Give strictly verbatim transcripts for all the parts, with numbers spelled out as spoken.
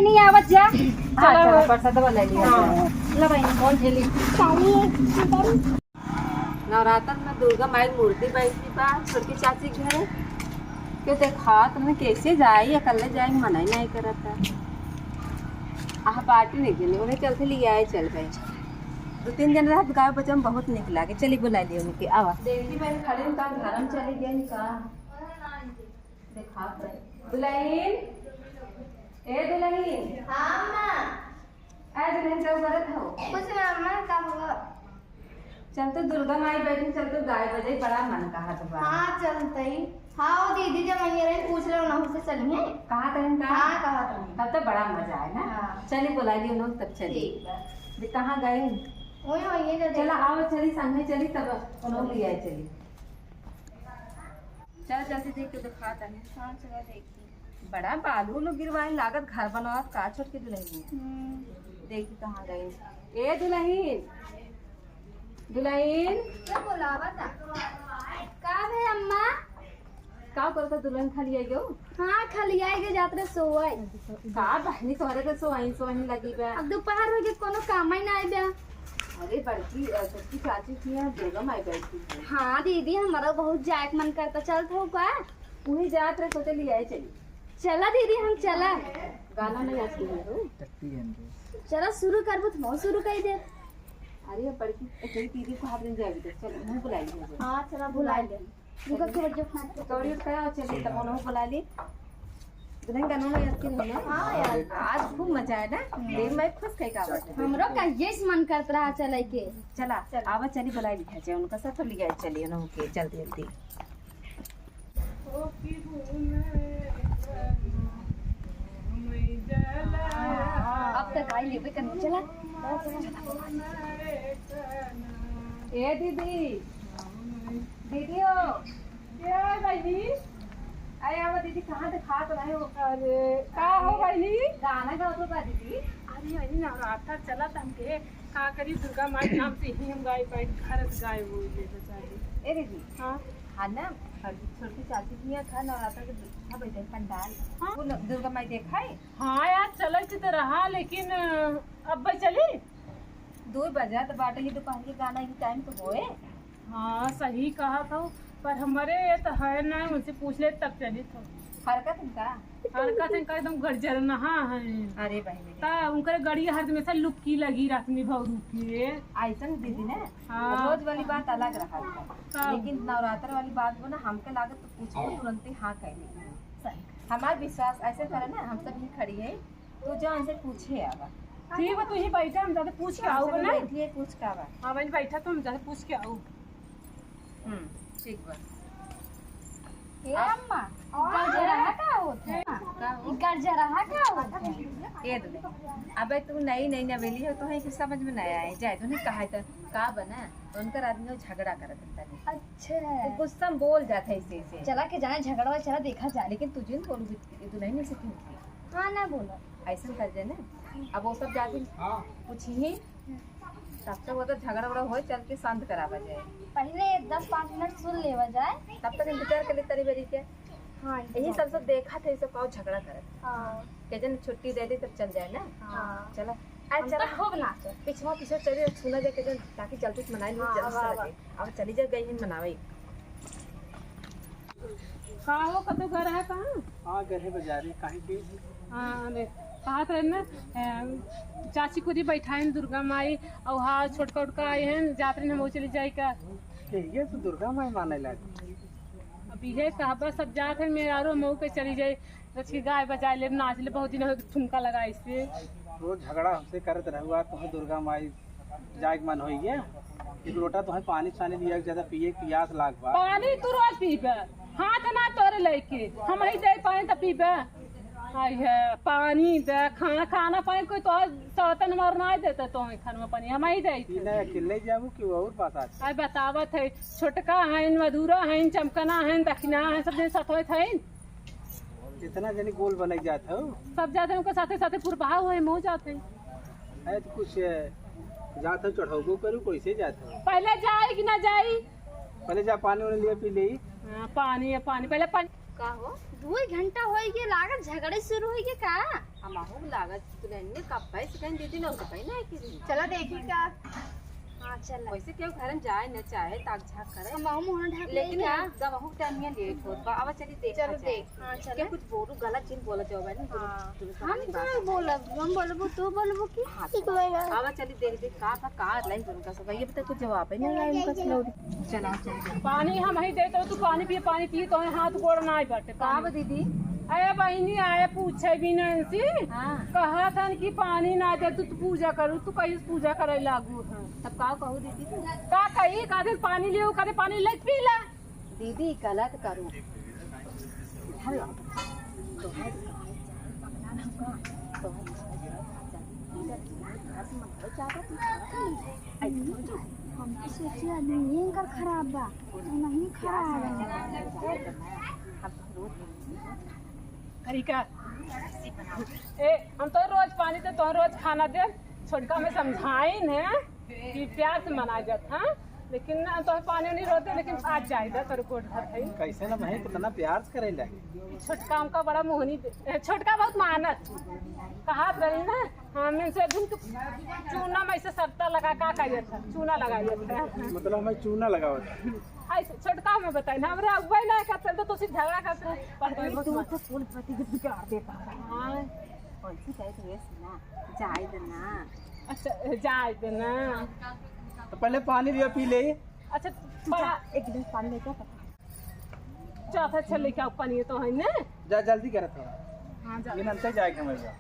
नहीं आवत जा। हाँ, चला, चला, प्रसादवा ले लिया हाँ। जाए। ला बहिनी, कौन झेली? नवरात्र में दुर्गा माई मूर्ति बैठी बा छोटकी चाची के घरे। के देखात न कैसे जाई, अकेले जाए के मना ही नहीं करत है। आह, पार्टी नहीं देनी, उन्हें चलते लिए आए, चल गए। दो तीन दिन रहत गाय बचम बहुत निक लागे। चली बुला लिए उनके, आवा। देखी बहन खड़ी का घर में चली गई का? देखात है। दुल्हन, ए दुल्हन। हाँ, माँ। ए दुल्हन, का करत हो? कुछ ना, माँ, का हुआ? चल तो दुर्गा माई बैठी, चल तो गाय बजाई, बड़ा मन कहत बा। हाँ, चलतई। हाँ, वो दीदी जब वहीं रही, पूछ लो ना, उसे चलिए। कहा तहन का? हाँ, कहा तहन। तब तो बड़ा मजा आए ना? हाँ। चली बुला लियो लोग, तब चली। ठीक बा। दे, कहाँ गए? वही, वही है, चला, आओ, चली, संगे चली, तब कोनो ले आए, चली। चल, जल्दी देख के दिखा तनी। हाँ, चला देखी। बड़ा बालू उलू गिरवाए लागत, घर बनवात का छोटकी दुल्हनिया। हम्म। देखी कहाँ गई। ए दुल्हन, दुल्हन। क्या बोलावा था? का बे अम्मा? का करता दुल्हन, खाली आई गयो? हाँ, खाली आई गयो, जात रहे सोवाई। का बहनी तोहरे के सोवाई, सोवाई लगी बा। अब दोपहर हो गई, कोनो काम ही ना आई बा। अरे बड़की, अ, छोटकी चाची की यहाँ दुर्गा माई बैठी है। हाँ दीदी, हमारा बहुत जाए के मन करता, चलत हो का? उही जात रहे, सोचे ले आए चली। चला दीदी, हम चला। गाना नहीं आज के लिए हो। चला शुरू करबो तो मैं शुरू कर दे। अरे बड़की, ए, तेरी दीदी को हाथ में जाएगी तो चल, मुँह बुला ली। हाँ, चला बुला ले। रुको, रुको, रुको। तोरी उठाया और चली, तब उन्होंने बुला ली। दुल्हन का नाम याद करी ना? हाँ यार। आज खूब मजा आया ना? देव माई खुश कई का बाटे। हमरो कहिए से मन करत रहा चले के। चला, चल। आवा चली बुलाई बिठा जे, उनका साथ लिया चली, उन्हों के जल्दी जल्दी। अब तक आई लेबे करनी, चला। ए दीदी, दीदी हो। ए बहिनी। अरे आवा दीदी, कहाँ दिखात रहे हो? अरे, का हो बहिनी? गाना गावत हो का दीदी? अरे बहिनी, नवरात्र चलत हमके, का करी, दुर्गा माई नाम से ही हम गाय पाई, घर से गाय बोल दे बेचारी। ए दीदी। हाँ। हाँ ना, अभी छोटी चाची की यहाँ था नवरात्र के दु-, था बैठे पंडाल। हाँ। वो न-, दुर्गा माई देखा है? हाँ यार, चले के तो रहा, लेकिन, अ, अब भाई चली? दो बजा तो बाटे, ये दोपहर के गाना ही टाइम तो होए। हाँ, सही कहत हो, पर हमरे ये तो है ना, उनसे पूछ ले तब चली तो। हरकत इनका? हरकत इनका एकदम गरजरनहा है। अरे बहिनी रे। ता उनकर गड़ी हर हमेशा लुक्की लगी रहत में भौरू के। ऐसन दीदी ना, हाँ। रोज वाली बात अलग रहा था। हाँ। लेकिन नवरात्र वाली बात को ना हमके लागत तो पूछ के तुरंते हाँ कह देती। सही। हमार विश्वास ऐसे करे ना, हम सब ही खड़ी है। तू जा उनसे पूछे आवा। ठीक बा, तू ही बैठा, हम जाके पूछ के हाँ, आओ चलो ना। बैठिए, पूछ के आवा। हाँ, वहीं बैठा तो हम जाके पूछ के आओ। हम्म, ठीक बा। ए आ- अम्मा, गरजरहा का होत है? का हो? गरजरहा का होत है? ए दुल्हन, अबे तू नई नई नवेली हो, तो है कुछ समझ में नहीं आए। जाए तो नहीं कहा तो का बना, उनकर आदमी वो झगड़ा करत रहता है। अच्छा। वो गुस्सा में बोल जाता है ऐसे ऐसे। चला के जाए झगड़ा, चला देखा जाए। लेकिन तू जिन बोलू भी, ये दुल्हन नहीं सीखी। हाँ, ना बोलो। ऐसन कर दे ना, अब वो सब जाके हाँ। पूछी ही, तब तक वो तो झगड़ा उगड़ा होए, चल के शांत करावा जाए। पहले दस पाँच मिनट सुन लेवा जाए। तब तक इंतजार कर ले तरी बेरी के। हाँ, यही इंतजार। सब सब देखा थे, सब पाओ झगड़ा करत। हाँ। के जन छुट्टी दे दे, तब चल जाए ना। हाँ। चला। आ, हम चला। तो खूब नाचो। पिछवा पीछे चले, सुना जाए के जन, ताकि जल्दी से मनाई ली, हाँ, जल्दी से वाह, लगे। वाह। अब चली जा, गई है मनावे। का हो, कतौ गए रहा कहाँ? हाँ, गए रहे बाजारे, काहे के? हाँ, अरे, कहत रहे ना, अ, चाची को दी बैठाइन दुर्गा माई, और हाँ, छोटका उटका आई हैं, जात रहे हम चली जाए का। के ये तो दुर्गा माई माने लाग। अब ये कहबा सब जात हैं, मेहरारू मऊ के चली जाए, रच के गाय बजाए ले, नाच ले, बहुत दिन हो गए ठुमका लगाई से। रोज झगड़ा हमसे करत रहुआ, तुम्हें दुर्गा माई जाए के मन होई गया। एक लोटा तो है पानी सानी लिया, ज्यादा पिए के पियास लाग बा। पानी तू रोज पीबे, हाथ ना तोरे लेके, हम ही दे पानी तो पीबे। आई है, पानी दे, खाना, खाना पानी कोई तो सौतन मार ना देते तो है खाना पानी, हम ही दे। पीना अकेले जाबू कि और बात आज? आई बतावत है, छोटका है, मधुरा है, चमकना है, दखिना है, सब जन सतवत है। इतना जनी गोल बनाई जात हो। सब जाते हैं, उनके साथे साथे पुरबहा हुए, मऊ जाते हैं। अरे तो कुछ, अ, जात हो, चढ़ौबो करू, कैसे जात हो? पहले जाए कि ना जाई? पहले जा पानी उनी लिया पी ले। हाँ, पानी है, पानी, पहले पानी। का हो? दो घंटा होई के लागत झगड़े शुरू होई के का? हमहू लागत दुल्हनिया कब से कहीं दीदी नौका कहीं नहीं की। चला देखी का। हाँ, चला। वैसे केहू घर में जाए न चाहे, ताक झाँक करे। हमहू मुँह ढक लेकिन लेई का? यार, गवहू टाइम में लेट होत बा। आवा चली देखा चलो जाए। देख, हाँ, चलो। के कुछ बोलू, गलत चीज बोला जाओ, बहन। हाँ। दुर्गा हम नहीं का बात है। बोलब? हम बोलबू, तू बोलबू की? हाँ, ठीक बा। आवा चली देख, देख, का, का, का लाइन दुर्गा सब। ये बता, कुछ जवाब ही नहीं आया उनका सुनाओ। चला, चल। पानी हम ही देते हो, तू पानी पिए, पानी पिए, तो हाथ गोड़ ना बाटे। का बा दीदी? अरे बहिनी, आए पूछे भी नहीं सी। हाँ। कहा था कि पानी ना दे, तू, तू पूजा करू, तू कहीं पूजा करे लागू है। तब का कहू दीदी तू? का कही, का दिन पानी लियो, का दिन पानी ले पी ला। दीदी, गलत करू। हम तो सोचे आदमी एनकर खराब बा, नहीं खराब है। करी का? ए, हम तो रोज पानी दे, तो रोज खाना दे। छोटका में समझाइन है कि प्यार से मनाई जात, हाँ? लेकिन ना, तो पानी नहीं रोते, लेकिन आज जाए दे, तोर गोड़ धर है। कैसे ना भाई, कितना प्यार से करे लगे। छोटका हमका बड़ा मोहनी दे, ए, छोटका बहुत मानत। कहात रही ना, हम इनसे दिन के चूना में ऐसे सट्टा लगा, का कहिए था? चूना लगाइए था। मतलब हमें चूना लगावत। ऐसे छोटका में बताई ना, हमरे अगुवाई ना करते तो तुसी झगड़ा करते। पर अरे, तू तो कुल पति के बिगाड़ देता है। हाँ। कैसी कहे तो ये सुना, जाए दे ना। अच्छा, जाए दे ना। तो पहले पानी भी पी ले। अच्छा, बड़ा एक गिलास पानी लेके आ। चौथा छे लेके आओ पानी तो है ना। जा, जल्दी करत हो। हाँ, जा। ये नंते जाए के मजा।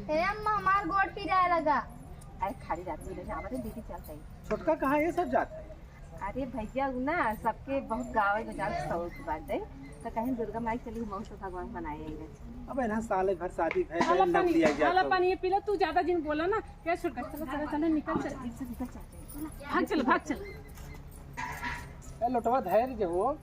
ए अम्मा, हमार गोड़ पिराए लगा। अरे, खाली रात में लेके आवा, दीदी चलते ही। छोटका कहाँ ये सब जात है? अरे भैया, उ ना सबके बहुत गावे बजावे के शौक बाटे, तो कहीं दुर्गा माई चली, बहुत तो भगवान बनाए आइले। अब है ना, साल भर शादी भय आला नंद पानी, लिया गया आला तो। पानी ये पी लो, तू ज्यादा जिन बोला ना। क्या छोटका, चलो, चलो, चलो, निकल, चल। भाग चल, भाग चल। ए, लोटवा धैर्य हो।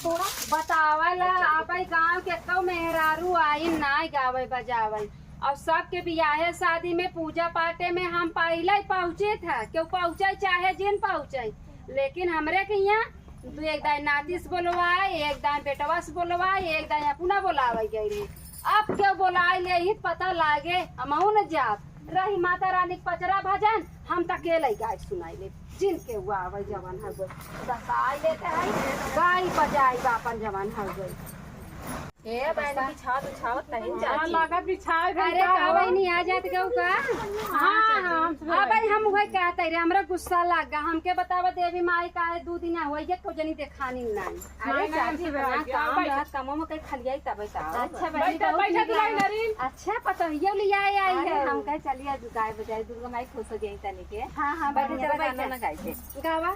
बतावला, आपई गाँव के कौ मेहरारू आई नाय गावे बजावे, और सबके बियाहे शादी में पूजा पाठे में हम पहिले ही पहुँचे था, केहू पहुँचे चाहे जिन पहुँचे, लेकिन हमरे के यहाँ तू एक दाई नाती से बोलवाए, एक दाई बेटवा से बोलवाए, एक दाई अपना बोलावे गई रही। अब केहू बोलाए ले ही पता लागे, हमहू न जाब। रही माता रानी के पचरा भजन, हम त अकेले गाय सुनाई ले। जिनके हुआ आवै जवन हर गोई। दसाई लेते हैं, गाय बजाई बापन जवन हर गोई। ए, बहन की छाव तो छावत नहीं हाँ, चाची। लगा बिछाए घर अरे, का का हो। बहनी आ जात गऊ का? हाँ, हाँ, हाँ, हम सुबह हाँ, भाई, हम वही कहते रे, हमरा गुस्सा लग गा। हमके बतावा देवी माई का है, दू दिन हुआ, ये को जनी देखानी नहीं। अरे, नहीं, चाची, हम सुबह इतना आए काम क्या? रहत, कमो में कहीं खलियाई तबे का। अच्छा, बहनी, बैठा, बहुत बैठा, नीक दुल्हन लागल। नरीन। अच्छा, पतोहियो लिया आई अरे, है। हम कहे, चलिए, आज गाय बजाए, दुर्गा माई खुश हो जाई तनी के। हाँ, हाँ, बढ़िया बहनी, चलो, गाना बैठा। ना गाई दे। गावा।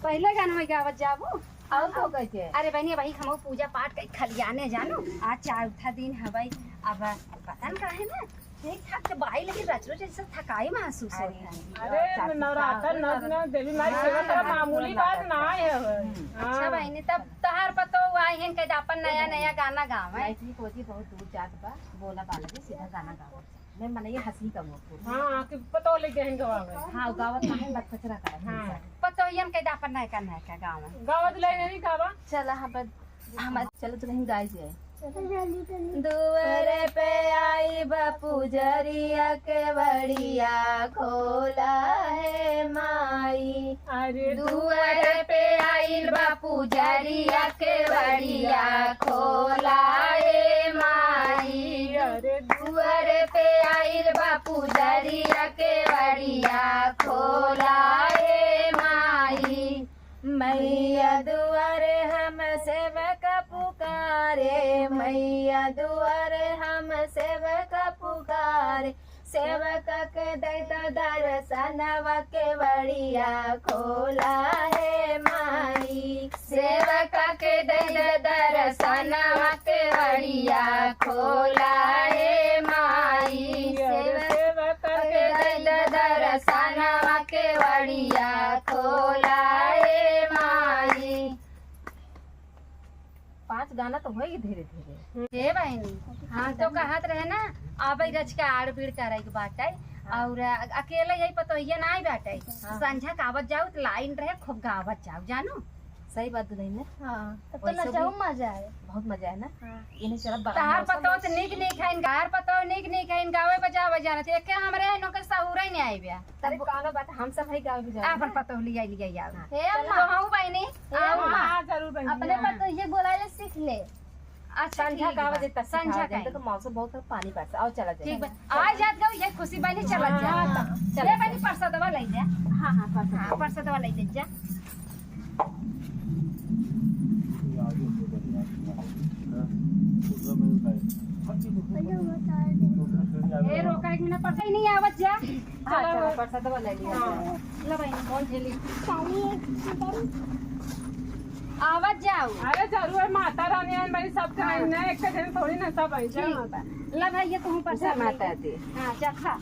पहले गाना में गावत जाबो। और तो कैसे? अरे बहनी, भाई, हम पूजा पाठ कई खलियाने जानो। आज चौथा दिन है भाई। अब पता न काहे ना, ठीक ठाक तो बाई, लेकिन रच रच ऐसा थकाई महसूस होत है। अरे, चाची, नवरात्र, साहब, नौ दिन देवी माई सेवा करा, मामूली बात ना है। हम्म। अच्छा हाँ। बहनी, तब तहार पतो हुआ है, कह अपन नया, नया गाना गावे। नहीं, ठीक होती, बहुत दूर जात बा, बोला बाला जी, सीधा गाना गावे। मैं मनई हंसी का मुंह पूरी। हाँ, कि पतोह लेके हैं गवावे। हाँ, गावत ना है, बस कचरा करत हैं हाँ। सब। पतोहियन के दा अपन नयका नयका गावे। गावत ले नहीं गावा। चला, हम बस, हम चलो तो नहीं गाई जाए। दुआरे पे आई बा पुजरिया, केवड़िया खोला है माई। अरे दुआरे पे आइल बा पुजरिया, केवड़िया खोला ए माई। अरे दुआरे पे आइल बा पुजरिया, केवड़िया खोला ए माई। मैया दुआरे हम सेवक पुकारे, मैया दुआरे हम सेवक पुकारे। सेवक के दे द दर्शनवा, केवड़िया खोला हे माई। सेवक के दे द दर्शनवा, केवड़िया खोला हे माई। सेवक के दे द दर्शनवा, केवड़िया खोला हे माई। पाँच गाना तो होई धीरे धीरे। हे बहिनी, हम तो कहत रहे ना, अबे रच के आड़ बीड़ करे के बाटे, हाँ। और अ-, अकेले यही पतोहिया नाई बाटे। हाँ। संझा के आवत जाओ तो लाइन रहे, खूब गावत जाओ, जानो। सही बात दुल्हन ने। हाँ, तब तो वैसे नचहु भी मजा आए। बहुत मजा आए ना? हाँ। इन्हें चला बड़ा तहार मौसम पतोह तो निक निक है, इनका हर पतोह निक निक है, इनका आवे बजावे जानत है। एके हमरे है नौकर सहूरे नहीं आए बया। अरे कौनो बात, हम सब है गाँव भी जाओ आपन ना। पतोह लिया लिया आओ। हाँ। हे चला। अम्मा, कहूँ बहिनी, हे आओ अम्मा, अम्मा। हाँ, जरूर बहिनी, अपने हाँ। पतोह ये बोलाए ले सीख ले। अच्छा, संझा ठीक का बा। बजे तक संझा सिखाओ जाए, का। देखो मौसम बहुत है, पानी बरसा। आओ चला जाए। ठीक बा। चला। आ जात गो, ये खुशी बनी, चला जा। हाँ, तब चला ले जा। बनी, परसदवा ले जा। हाँ, हाँ, परसदवा। हाँ, परसदवा ले जा। ए, रोका एक मिनट, परसा ही नहीं आवत जा। हाँ, चला, चला, परसदवा ले लिया। हाँ। ला भाई, कौन झेली? आवत जाओ। अरे जरूर, माता रानी आइन बारी, सब हाँ। कहीं ना, एक दिन थोड़ी ना सब आई, जय ठीक माता। बा। ला भाई, ये तुहूँ परसाद जय माता दी। हाँ, जा खा।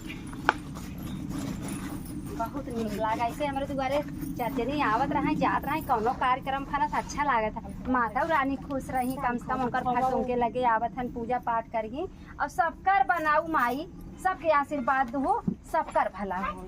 बहुत नीक लागा। ऐसे हमरे दुआरे चार जनी आवत रहे, जात रहे, कौनो कार्यक्रम खाना से अच्छा लागत है। माता रानी खुश रही, कम से कम उनकर फल उनके लगे आवत हन, पूजा पाठ करही और सबकर बनाऊ माई, सबके आशीर्वाद दो, सबकर भला हो।